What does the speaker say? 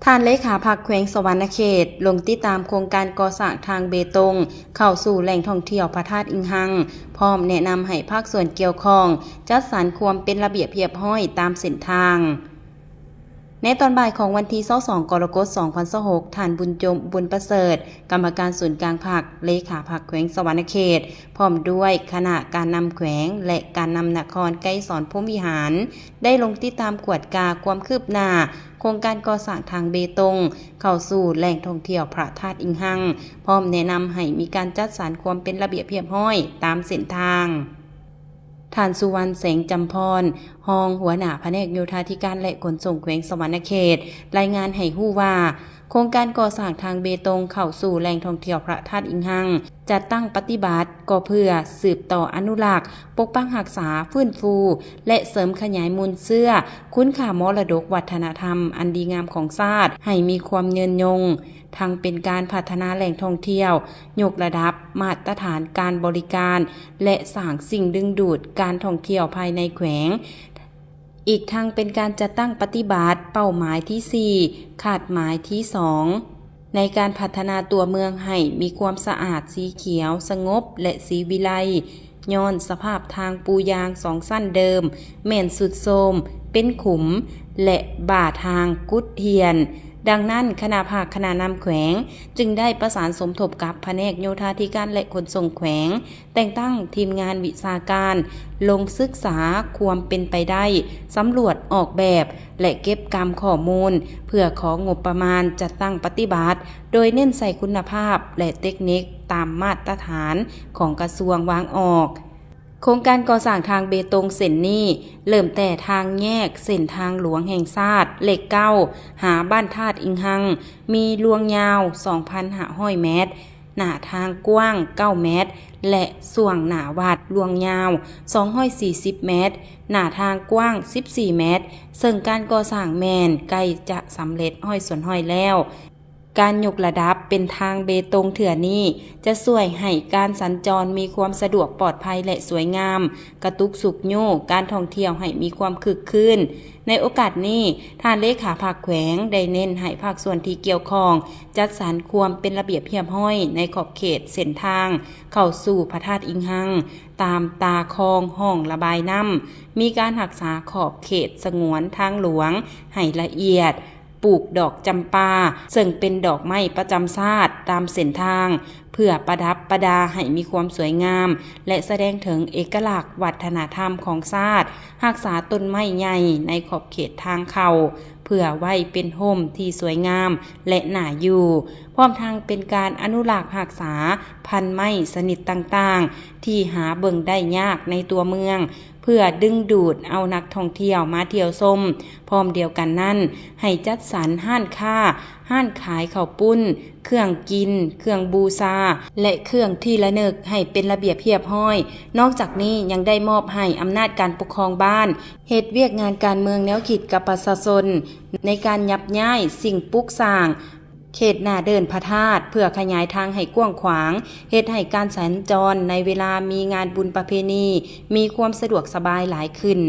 ທ່ານເລຂາພັກແຂວງສະຫວັນນະເຂດ ລົງຕິດຕາມໂຄງການກໍ່ສ້າງທາງເບຕົງເຂົ້າສູ່ແຫຼ່ງທ່ອງທ່ຽວພະທາດອີງຮັງ, ພ້ອມແນະນຳໃຫ້ພາກສ່ວນກ່ຽວຂ້ອງຈັດສັນຄວາມເປັນລະບຽບຮຽບຮ້ອຍຕາມເສັ້ນທາງ. ໃນຕອນບ່າຍຂອງວັນທີຊາວສອງ ກໍລະກົດ ສອງພັນຊາວຫົກ, ທ່ານ ບຸນຈົມ ບຸນປະເສີດ ກຳມະການສູນກາງພັກ, ເລຂາພັກແຂວງສະຫວັນນະເຂດ ພ້ອມດ້ວຍຄະນະການນຳແຂວງ ແລະ ການນຳນະຄອນໄກສອນພົມວິຫານ ໄດ້ລົງຕິດຕາມກວດກາຄວາມຄືບໜ້າໂຄງການກໍ່ສ້າງທາງເບຕົງເຂົ້າສູ່ແຫຼ່ງທ່ອງທ່ຽວພະທາດອີງຮັງ, ພ້ອມແນະນຳໃຫ້ມີການຈັດສັນຄວາມເປັນລະບຽບຮຽບຮ້ອຍຕາມເສັ້ນທາງ. ທ່ານ ສຸວັນ ແສງຈຳພອນ ຮອງຫົວໜ້າພະແນກໂຍທາທິການ ແລະ ຂົນສົ່ງແຂວງສະຫວັນນະເຂດ ລາຍງານໃຫ້ຮູ້ວ່າ ໂຄງການກໍ່ສ້າງທາງເບຕົງເຂົ້າສູ່ແຫຼ່ງທ່ອງທ່ຽວພະທາດອີງຮັງ ຈັດຕັ້ງປະຕິບັດກໍເພື່ອສືບຕໍ່ອະນຸລັກ, ປົກປັກຮັກສາ, ຟື້ນຟູ ແລະ ເສີມຂະຫຍາຍມູນເຊື້ອຄຸນຄ່າມໍລະດົກວັດທະນະທຳອັນດີງາມຂອງຊາດໃຫ້ມີຄວາມຍືນຍົງ, ທັງເປັນການພັດທະນາແຫຼ່ງທ່ອງທ່ຽວ, ຍົກລະດັບມາດຕະຖານການບໍລິການ ແລະ ສ້າງສິ່ງດຶງດູດການທ່ອງທ່ຽວພາຍໃນແຂວງ. ອີກທັງເປັນການຈັດຕັ້ງປະຕິບັດເປົ້າໝາຍທີສີ່ ຄາດໝາຍທີສອງ ໃນການພັດທະນາຕົວເມືອງໃຫ້ມີຄວາມສະອາດ, ສີຂຽວ, ສະຫງົບ ແລະ ສີວິໄລ, ຍ້ອນສະພາບທາງປູຢາງສອງຊັ້ນເດີມແມ່ນຊຸດໂຊມ, ເປັນຂຸມ ແລະ ບ່າທາງກຸດຫ່ຽນ. ດັ່ງນັ້ນ, ຄະນະພັກຄະນະນຳແຂວງຈຶ່ງໄດ້ປະສານສົມທົບກັບພະແນກໂຍທາທິການ ແລະ ຂົນສົ່ງແຂວງ, ແຕ່ງຕັ້ງທີມງານວິຊາການລົງສຶກສາຄວາມເປັນໄປໄດ້, ສຳຫຼວດອອກແບບ ແລະ ເກັບກຳຂໍ້ມູນ ເພື່ອຂໍງົບປະມານຈັດຕັ້ງປະຕິບັດ, ໂດຍເນັ້ນໃສ່ຄຸນນະພາບ ແລະ ເຕັກນິກຕາມມາດຕະຖານຂອງກະຊວງວາງອອກ. ໂຄງການກໍ່ສ້າງທາງເບຕົງເສັ້ນນີ້ ເລີ່ມແຕ່ທາງແຍກເສັ້ນທາງຫຼວງແຫ່ງຊາດເລກເກົ້າ ຫາບ້ານທາດອີງຮັງ, ມີລວງຍາວສອງພັນຫ້າຮ້ອຍແມັດ, ໜ້າທາງກວ້າງເກົ້າແມັດ ແລະ ຊ່ວງໜ້າວັດລວງຍາວສອງຮ້ອຍສີ່ສິບແມັດ, ໜ້າທາງກວ້າງສິບສີ່ແມັດ, ເຊິ່ງການກໍ່ສ້າງແມ່ນໃກ້ຈະສຳເລັດຮ້ອຍສ່ວນຮ້ອຍແລ້ວ. ການຍົກລະດັບເປັນທາງເບຕົງເທື່ອນີ້ ຈະຊ່ວຍໃຫ້ການສັນຈອນມີຄວາມສະດວກ, ປອດໄພ ແລະ ສວຍງາມ, ກະຕຸກຊຸກຍູ້ການທ່ອງທ່ຽວໃຫ້ມີຄວາມຄຶກຄື້ນ. ໃນໂອກາດນີ້, ທ່ານເລຂາພັກແຂວງໄດ້ເນັ້ນໃຫ້ພາກສ່ວນທີ່ກ່ຽວຂ້ອງ ຈັດສັນຄວາມເປັນລະບຽບຮຽບຮ້ອຍໃນຂອບເຂດເສັ້ນທາງເຂົ້າສູ່ພະທາດອີງຮັງ, ຕາມຕາຄອງຮ່ອງລະບາຍນ້ຳ, ມີການຮັກສາຂອບເຂດສະຫງວນທາງຫຼວງໃຫ້ລະອຽດ, ປູກດອກຈຳປາ ເຊິ່ງເປັນດອກໄມ້ປະຈຳຊາດຕາມເສັ້ນທາງ ເພື່ອປະດັບປະດາໃຫ້ມີຄວາມສວຍງາມ ແລະ ສະແດງເຖິງເອກະລັກວັດທະນະທຳຂອງຊາດ, ຮັກສາຕົ້ນໄມ້ໃຫຍ່ໃນຂອບເຂດທາງເຂົ້າ ເພື່ອໄວ້ເປັນຮົ່ມທີ່ສວຍງາມ ແລະ ໜ້າຢູ່, ພ້ອມທັງເປັນການອະນຸລັກຮັກສາພັນໄມ້ຊະນິດຕ່າງໆ ທີ່ຫາເບິ່ງໄດ້ຍາກໃນຕົວເມືອງ, ເພື່ອດຶງດູດເອົານັກທ່ອງທ່ຽວມາທ່ຽວຊົມ. ພ້ອມດຽວກັນນັ້ນ, ໃຫ້ຈັດສັນຮ້ານຄ້າ, ຮ້ານຂາຍເຂົ້າປຸ້ນ, ເຄື່ອງກິນ, ເຄື່ອງບູຊາ ແລະ ເຄື່ອງທີ່ລະນຶກໃຫ້ເປັນລະບຽບຮຽບຮ້ອຍ. ນອກຈາກນີ້, ຍັງໄດ້ມອບໃຫ້ອຳນາດການປົກຄອງບ້ານ ເຮັດວຽກງານການເມືອງແນວຄິດກັບປະຊາຊົນ ໃນການຍັບຍ້າຍສິ່ງປຸກສ້າງ ເຂດໜ້າເດີ່ນພະທາດ ເພື່ອຂະຫຍາຍທາງໃຫ້ກວ້າງຂວາງ, ເຮັດໃຫ້ການສັນຈອນໃນເວລາມີງານບຸນປະເພນີມີຄວາມສະດວກສະບາຍຫຼາຍຂຶ້ນ.